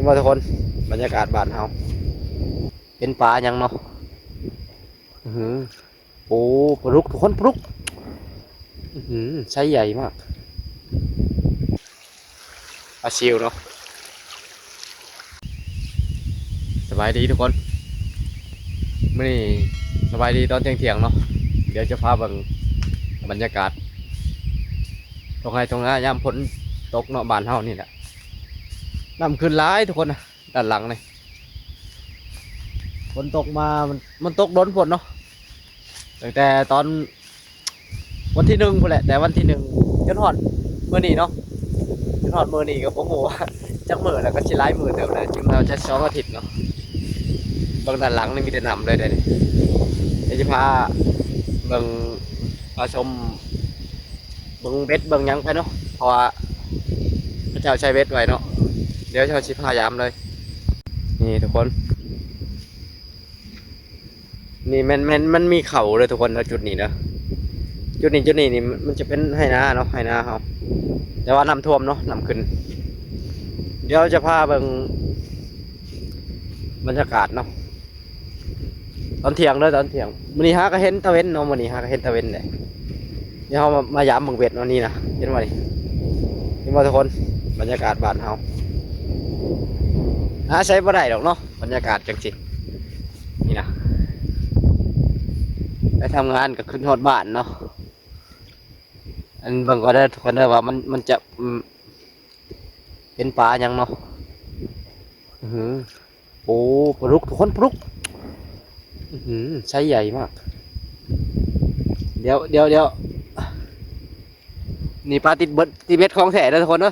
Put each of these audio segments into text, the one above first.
ມາທຸກຄົນ ບັນຍາກາດບ້ານເຮົາ ເປັນປາຫຍັງເນາະ? ອື ໂອ້ ປາດຸກທຸກຄົນ ປາດຸກ ອື ໄຊໃຫຍ່ມາກ ປາຊິວເນາະ. ສະບາຍດີທຸກຄົນ ມື້ນີ້ສະບາຍດີຕອນທ່ຽງໆເນາະ. ດຽວຈະພາເບິ່ງບັນຍາກາດທົ່ງໄຮ່ທົ່ງນາຍາມຝົນຕົກເນາະ ບ້ານເຮົານີ້ແຫຼະ. ນ້ຳຂຶ້ນຫຼາຍທຸກຄົນນະ ດ້ານຫຼັງນີ້ ຝົນຕົກມາ ມັນ ມັນຕົກດົນໂພດເນາະ ຕັ້ງແຕ່ຕອນວັນທີໜຶ່ງພຸ້ນແຫຼະ ແຕ່ວັນທີໜຶ່ງຈົນຮອດມື້ນີ້ເນາະ ຈົນຮອດມື້ນີ້ກໍບໍ່ຮູ້ວ່າຈັກມື້ແລ້ວ ກໍຊິຫຼາຍມື້ເຕີບແລ້ວ ຈຶ່ງວ່າຈະສອງອາທິດເນາະ. ເບິ່ງດ້ານຫຼັງນີ້ມີແຕ່ນ້ຳເລີຍເດ້ ດຽວຈະພາເບິ່ງ ພາຊົມ ເບິ່ງເບັດເບິ່ງຫຍັງໄປເນາະ ເພາະວ່າເຂົາເຈົ້າໃຊ້ເບັດໄວ້ເນາະ. ດຽວເຮົາຊິພາຍາມເລີຍ ນີ້ທຸກຄົນ ນີ້ແມ່ນ ແມ່ນ ມັນມີເຂົ້າເດີທຸກຄົນເດີ ຈຸດນີ້ເດີ ຈຸດນີ້ ຈຸດນີ້ນີ້ມັນຈະເປັນໄຮ່ນາເນາະ ໄຮ່ນາເຮົາ ແຕ່ວ່ານ້ຳຖ້ວມເນາະ ນ້ຳຂຶ້ນ. ດຽວຈະພາເບິ່ງບັນຍາກາດເນາະ ຕອນທ່ຽງເດີ ຕອນທ່ຽງ ມື້ນີ້ຫາກະເຫັນຕາເວັນເນາະ ມື້ນີ້ຫາກະເຫັນຕາເວັນແຫຼະ. ດຽວເຮົາມາ ມາຢາມເບິ່ງເບັດເນາະ ນີ້ນະ ເຫັນບໍ່ນີ້ ເຫັນບໍ່ທຸກຄົນ ບັນຍາກາດບ້ານເຮົາ ຫາໃສບໍ່ໄດ້ດອກເນາະ ບັນຍາກາດຈັ່ງຊີ້ ນີ້ນະ ໄປທຳງານກໍຂຶ້ນຮອດບ້ານເນາະ. ອັນເບິ່ງກ່ອນເດີທຸກຄົນເດີ ວ່າມັນ ມັນຈະ ອື ເປັນປາຫຍັງເນາະ? ອື ໂອ້ ປາດຸກທຸກຄົນ ປາດຸກ ອື ໄຊໃຫຍ່ມາກ. ດຽວ ດຽວ ດຽວ ນີ້ປາຕິດເບັດ ຕິດເບັດຂອງແທ້ເດີທຸກຄົນເດີ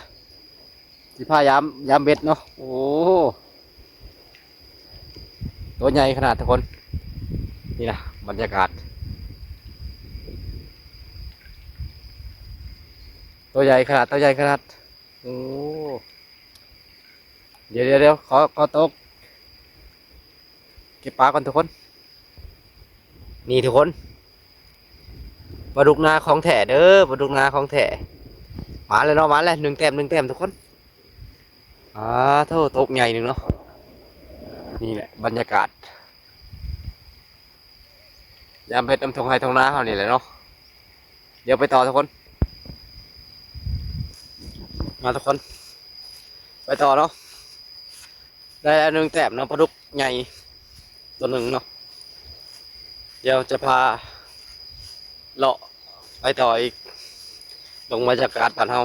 ຊິພາຍາມ ຍາມເບັດເນາະ. ໂອ້ ໂຕໃຫຍ່ຂະໜາດທຸກຄົນ ນີ້ນະ ບັນຍາກາດ ໂຕໃຫຍ່ຂະໜາດ ໂຕໃຫຍ່ຂະໜາດ. ໂອ້ ດຽວ ດຽວ ດຽວ ຂໍ ຂໍຕົກ ເກັບປາກ່ອນທຸກຄົນ. ນີ້ທຸກຄົນ ປາດຸກນາຂອງແທ້ເດີ ປາດຸກນາຂອງແທ້. ມາແລ້ວເນາະ ມາແລ້ວ ໜຶ່ງແຕ້ມ ໜຶ່ງແຕ້ມທຸກຄົນ. ອາໂທ້ ຕົກໃຫຍ່ໜຶ່ງເນາະ. ນີ້ແຫຼະບັນຍາກາດ ຍາມເຮັດນຳທົ່ງໄຮ່ທົ່ງນາເຮົານີ້ແຫຼະເນາະ. ດຽວໄປຕໍ່ທຸກຄົນ ມາທຸກຄົນ ໄປຕໍ່ເນາະ. ໄດ້ແລ້ວໜຶ່ງແຕ້ມເນາະ ປາດຸກໃຫຍ່ໂຕໜຶ່ງເນາະ. ດຽວຈະພາເລາະໄປຕໍ່ອີກ ເບິ່ງບັນຍາກາດບ້ານເຮົາ.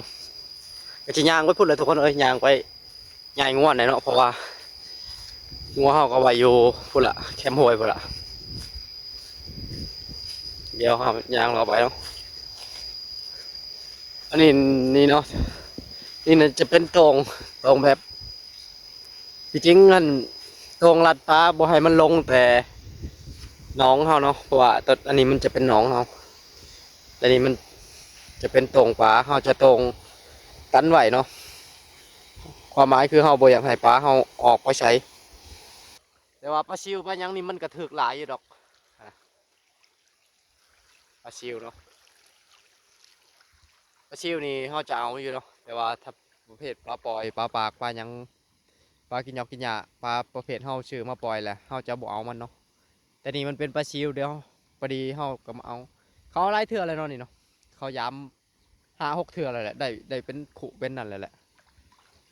ກໍຊິຍ່າງໄປພຸ້ນແຫຼະທຸກຄົນເອີຍ ຍ່າງໄປ ຍ່າຍງົວແຫຼະເນາະ ເພາະວ່າງົວເຮົາກໍໄວ້ຢູ່ພຸ້ນລະ ແຄມຫ້ວຍພຸ້ນລະ. ດຽວເຮົາຍ່າງເລາະໄປເນາະ. ອັນນີ້ ນີ້ເນາະ ນີ້ນະຈະເປັນໂຕ່ງ ໂຕ່ງແບບ ທີ່ຈິງຫັ້ນ ໂຕ່ງລັດປາບໍ່ໃຫ້ມັນລົງແຕ່ໜອງເຮົາເນາະ ເພາະວ່າໂຕ ອັນນີ້ມັນຈະເປັນໜອງເຮົາ ແຕ່ນີ້ມັນຈະເປັນໂຕ່ງປາ ເຮົາຈະໂຕ່ງຕັນໄວ້ເນາະ. ຄວາມໝາຍຄືເຮົາບໍ່ຢາກໃຫ້ປາເຮົາອອກໄປໃສ. ແຕ່ວ່າປາຊິວປາຫຍັງນີ້ມັນກະຖືກຫຼາຍຢູ່ດອກ ປາຊິວເນາະ. ປາຊິວນີ້ເຮົາຈະເອົາຢູ່ເນາະ ແຕ່ວ່າຖ້າປະເພດປາປ່ອຍ ປາປາກ ປາຫຍັງ ປາກິນຫຍ້າກິນຫຍ້າ ປາປະເພດເຮົາຊື້ມາປ່ອຍແຫຼະ ເຮົາຈະບໍ່ເອົາມັນເນາະ. ແຕ່ນີ້ມັນເປັນປາຊິວ ດຽວພໍດີເຮົາກໍມາເອົາ ເຂົາເອົາຫຼາຍເທື່ອແລ້ວເນາະນີ້ເນາະ. ເຂົາຢາມຫ້າຫົກເທື່ອແລ້ວແຫຼະ ໄດ້ ໄດ້ເປັນຄຸເປັນນັ້ນແລ້ວແຫຼະ.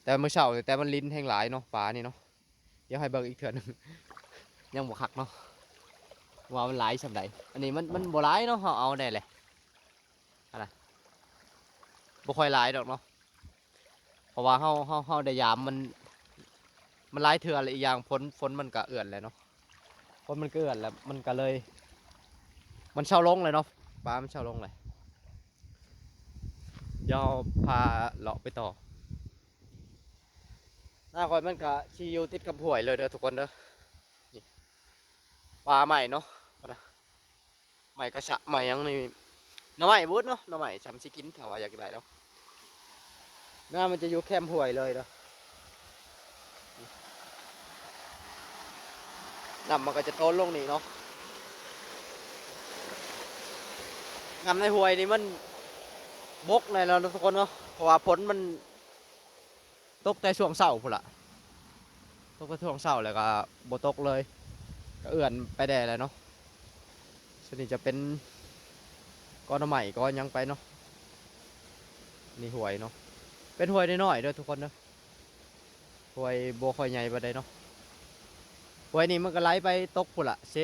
ແຕ່ມື້ເຊົ້າ ແຕ່ມັນລິນແຮງຫຼາຍເນາະ ປານີ້ເນາະ. ດຽວໃຫ້ເບິ່ງອີກເທື່ອໜຶ່ງ ຍັງບໍ່ຄັກເນາະ ວ່າມັນຫຼາຍສ່ຳໃດ. ອັນນີ້ມັນ ມັນບໍ່ຫຼາຍເນາະ ເຮົາເອົາໄດ້ແຫຼະ ຫັ້ນນະ ບໍ່ຄ່ອຍຫຼາຍດອກເນາະ ເພາະວ່າເຮົາ ເຮົາ ເຮົາໄດ້ຢາມມັນ ມັນຫຼາຍເທື່ອແລ້ວ. ອີກຢ່າງຝົນ ຝົນມັນກະເອື້ອນແຫຼະເນາະ ຝົນມັນກະເອື້ອນແລ້ວ ມັນກະເລີຍ ມັນເຊົາລົງແລ້ວເນາະ ປາມັນເຊົາລົງແລ້ວ. ດຽວພາເລາະໄປຕໍ່. ນາຂ້ອຍມັນກະຊິຢູ່ຕິດກັບຫ້ວຍເລີຍເດີທຸກຄົນເດີ. ນີ້ ປ່າໄມ້ເນາະ ໄມ້ກະຊະ ໄມ້ຫຍັງນີ້ ໜໍ່ໄມ້ເບິດເນາະ ໜໍ່ໄມ້ຊ່ຳຊິກິນ ຖ້າວ່າຢາກໄດ້ເນາະ. ນາມັນຈະຢູ່ແຄມຫ້ວຍເລີຍເດີ. ນ້ຳມັນກໍຈະໂຕນລົງນີ້ເນາະ. ນ້ຳໃນຫ້ວຍນີ້ມັນບົກແນ່ນອນເນາະທຸກຄົນເນາະ ເພາະວ່າຝົນມັນຕົກແຕ່ຊ່ວງເຊົ້າພຸ້ນລະ. ຕົກແຕ່ຊ່ວງເຊົ້າແລ້ວກໍບໍ່ຕົກເລີຍ ກໍເອື້ອນໄປແດ່ແລ້ວເນາະ. ສ່ວນນີ້ຈະເປັນກອໜໍ່ໄມ້ ກອຫຍັງໄປເນາະ. ນີ້ຫ້ວຍເນາະ ເປັນຫ້ວຍນ້ອຍໆເດີທຸກຄົນເດີ ຫ້ວຍບໍ່ຄ່ອຍໃຫຍ່ປານໃດເນາະ. ຫ້ວຍນີ້ມັນກໍໄຫຼໄປຕົກພຸ້ນລະ ເຊ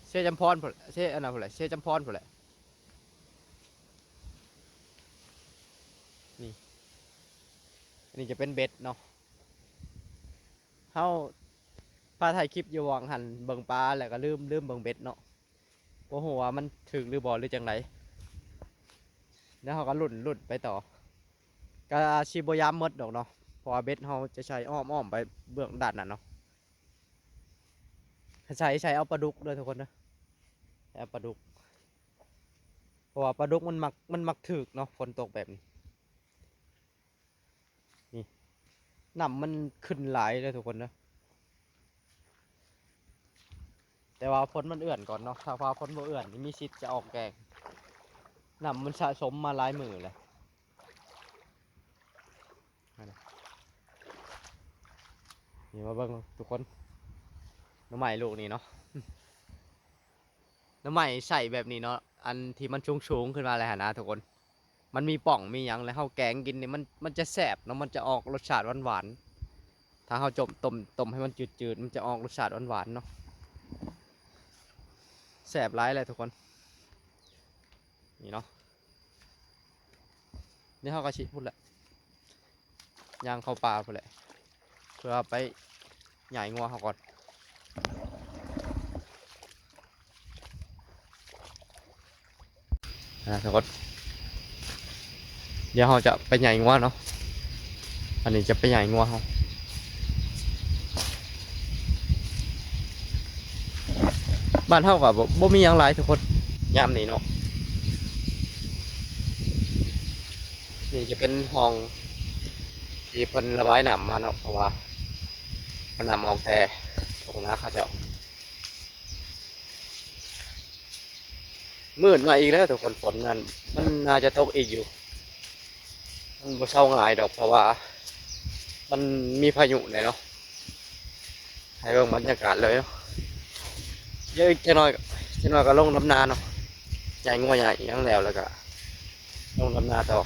ເຊຈຳພອນພຸ້ນລະ ເຊອັນນັ້ນພຸ້ນແຫຼະ ເຊຈຳພອນພຸ້ນແຫຼະ. ນີ້ ອັນນີ້ຈະເປັນເບັດເນາະ. ເຮົາພາຖ່າຍຄລິບຢູ່ຫວ່າງຫັ້ນ ເບິ່ງປາແລ້ວກໍລືມ ລືມເບິ່ງເບັດເນາະ. ບໍ່ຮູ້ວ່າມັນຖືກຫຼືບໍ່ ຫຼືຈັ່ງໃດ. ແລ້ວເຮົາກໍລຸ້ນ ລຸ້ນໄປຕໍ່. ກະຊິບໍ່ຢາມໝົດດອກເນາະ ເພາະວ່າເບັດເຮົາຈະໃສ່ອ້ອມ ອ້ອມໄປເບື້ອງດ້ານນັ້ນເນາະ. ໃສ່ ໃສ່ເອົາປາດຸກເດີທຸກຄົນເດີ ໃສ່ເອົາປາດຸກ ເພາະວ່າປາດຸກມັນມັກ ມັນມັກຖືກເນາະ ຝົນຕົກແບບນີ້. ນີ້ ນ້ຳມັນຂຶ້ນຫຼາຍເດີທຸກຄົນເດີ ແຕ່ວ່າຝົນມັນເອື້ອນກ່ອນເນາະ. ຖ້າວ່າຝົນບໍ່ເອື້ອນນີ້ ມີສິດຈະອອກແກງ ນ້ຳມັນສະສົມມາຫຼາຍມື້ແລ້ວ. ນີ້ມາເບິ່ງທຸກຄົນ ໜໍ່ໄມ້ລູກນີ້ເນາະ ໜໍ່ໄມ້ໃຊ້ແບບນີ້ເນາະ ອັນທີ່ມັນສູງໆຂຶ້ນມາແລ້ວຫັ້ນນະທຸກຄົນ. ມັນມີປ່ອງມີຫຍັງ ແລ້ວເຮົາແກງກິນນີ້ ມັນ ມັນຈະແຊບເນາະ ມັນຈະອອກລົດຊາດຫວານໆ. ຖ້າເຮົາຕົ້ມ ຕົ້ມ ຕົ້ມໃຫ້ມັນຈືດໆ ມັນຈະອອກລົດຊາດຫວານໆເນາະ ແຊບຫຼາຍເລີຍທຸກຄົນ. ນີ້ເນາະ ນີ້ເຮົາກໍຊິພຸ້ນແຫຼະ ຍ່າງເຂົ້າປ່າພຸ້ນແຫຼະ ເພື່ອໄປ ຫຍ້າຍງົວເຮົາກ່ອນນະທຸກຄົນ. ດຽວເຮົາຈະໄປຫຍ້າຍງົວເນາະ ອັນນີ້ຈະໄປຫຍ້າຍງົວເຮົາ. ບ້ານເຮົາກໍບໍ່ ບໍ່ມີຫຍັງຫຼາຍທຸກຄົນ ຍາມນີ້ເນາະ. ນີ້ຈະເປັນຮ່ອງທີ່ເພິ່ນລະບາຍນ້ຳມາເນາະ ເພາະວ່ານ້ຳອອກແຕ່ທົ່ງນາເຂົາເຈົ້າ. ມືດມາອີກແລ້ວທຸກຄົນ ຝົນນັ້ນມັນໜ້າຈະຕົກອີກຢູ່ ມັນບໍ່ເຊົາງ່າຍດອກ ເພາະວ່າມັນມີພາຍຸແດ່ເນາະ. ໃຫ້ເບິ່ງບັນຍາກາດເລີຍເນາະ ດຽວອີກຈັກໜ້ອຍ ຈັກໜ້ອຍກໍລົງດຳນາເນາະ ຫຍ້າຍງົວຫຍ້າຍຫຍັງແລ້ວ ແລ້ວກໍລົງດຳນາຕໍ່.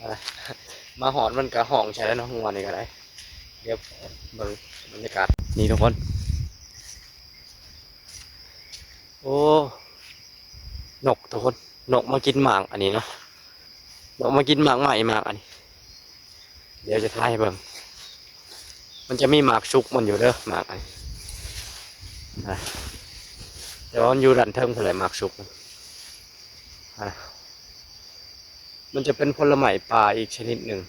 ອ່າ ມາຮອດມັນກະຮ້ອງໃສ່ແລ້ວເນາະ ງົວນີ້ກະໄດ້. ດຽວເບິ່ງບັນຍາກາດນີ້ທຸກຄົນ ໂອ້ ນົກທຸກຄົນ ນົກມາກິນໝາກອັນນີ້ເນາະ ນົກມາກິນໝາກໄມ້ໝາກອັນນີ້. ດຽວຈະຖ່າຍໃຫ້ເບິ່ງ ມັນຈະມີໝາກສຸກມັນຢູ່ເດີ ໝາກອັນນີ້ ອ່າ ແຕ່ວ່າມັນຢູ່ດ້ານເທິງພຸ້ນແຫຼະ ໝາກສຸກ ອ່າ ມັນຈະເປັນຜົນລະໄມ້ປ່າອີກຊະນິດໜຶ່ງ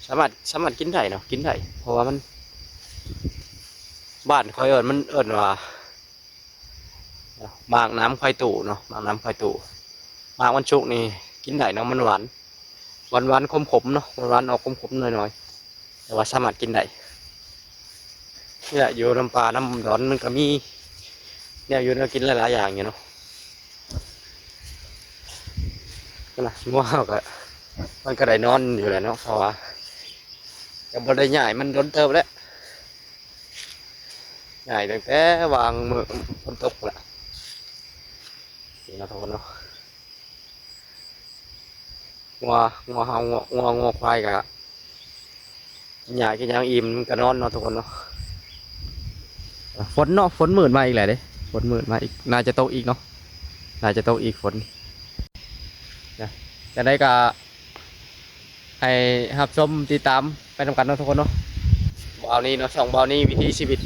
ສາມາດ ສາມາດກິນໄດ້ເນາະ ກິນໄດ້ ເພາະວ່າມັນ ບ້ານຂ້ອຍເອີ້ນ ມັນເອີ້ນວ່າ ໝາກນ້ຳຄວາຍຕູ້ເນາະ ໝາກນ້ຳຄວາຍຕູ້. ໝາກມັນສຸກນີ້ກິນໄດ້ເນາະ ມັນຫວານ ຫວານໆ ຂົມໆ ເນາະ ຫວານໆ ອອກຂົມໆ ໜ້ອຍໆ ແຕ່ວ່າສາມາດກິນໄດ້. ນີ້ແຫຼະ ຢູ່ນຳປ່ານຳດອນມັນກໍມີແນວຢູ່ແນວກິນຫຼາຍໆຢ່າງຢູ່ເນາະ. ນະ ງົວເຮົາກໍ ມັນກໍໄດ້ນອນຢູ່ແຫຼະເນາະ ເພາະວ່າກໍບໍ່ໄດ້ຍ້າຍມັນດົນເຕີບແລ້ວ ຍ້າຍຕັ້ງແຕ່ຫວ່າງມື້ຝົນຕົກແຫຼະ ນີ້ເນາະທຸກຄົນເນາະ. ງົວ ງົວເຮົາ ງົວ ງົວ ງົວຄວາຍກະກິນຫຍ້າກິນຫຍັງອີ່ມ ມັນກະນອນເນາະທຸກຄົນເນາະ. ຝົນເນາະ ຝົນມືດມາອີກແລ້ວເດ້ ຝົນມືດມາອີກ ໜ້າຈະຕົກອີກເນາະ ໜ້າຈະຕົກອີກຝົນນະ. ຈັ່ງໃດກະໃຫ້ຮັບຊົມຕິດຕາມໄປນຳກັນເນາະທຸກຄົນເນາະ. ບ່າວນີເນາະ ຊ່ອງບ່າວນີວິຖີຊີວິດ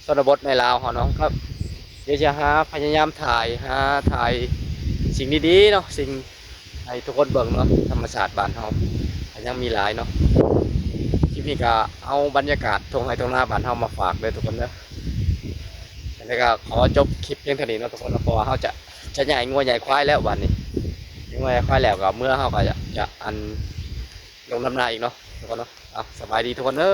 ຊົນນະບົດໃນລາວເຮົາເນາະ ກໍດຽວຈະຫາພະຍາຍາມຖ່າຍ ຫາຖ່າຍສິ່ງດີໆເນາະ ສິ່ງ ໃຫ້ທຸກຄົນເບິ່ງເນາະ ທຳມະຊາດບ້ານເຮົາກໍຍັງມີຫຼາຍເນາະ. ຄລິບນີ້ກໍເອົາບັນຍາກາດທົ່ງໄຮ່ທົ່ງນາບ້ານເຮົາມາຝາກເດີທຸກຄົນເດີ. ຈັ່ງໃດກໍຂໍຈົບຄລິບພຽງເທົ່ານີ້ເນາະທຸກຄົນເນາະ ເພາະວ່າເຮົາຈະ ຈະຍ້າຍງົວຍ້າຍຄວາຍແລ້ວບາດນີ້ ຍ້າຍງົວຍ້າຍຄວາຍແລ້ວກໍເມືອເຮົາກໍຈະ ຈະ ອັນ ລົງດຳນາອີກເນາະທຸກຄົນເນາະ. ເອົາ ສະບາຍດີທຸກຄົນເດີ.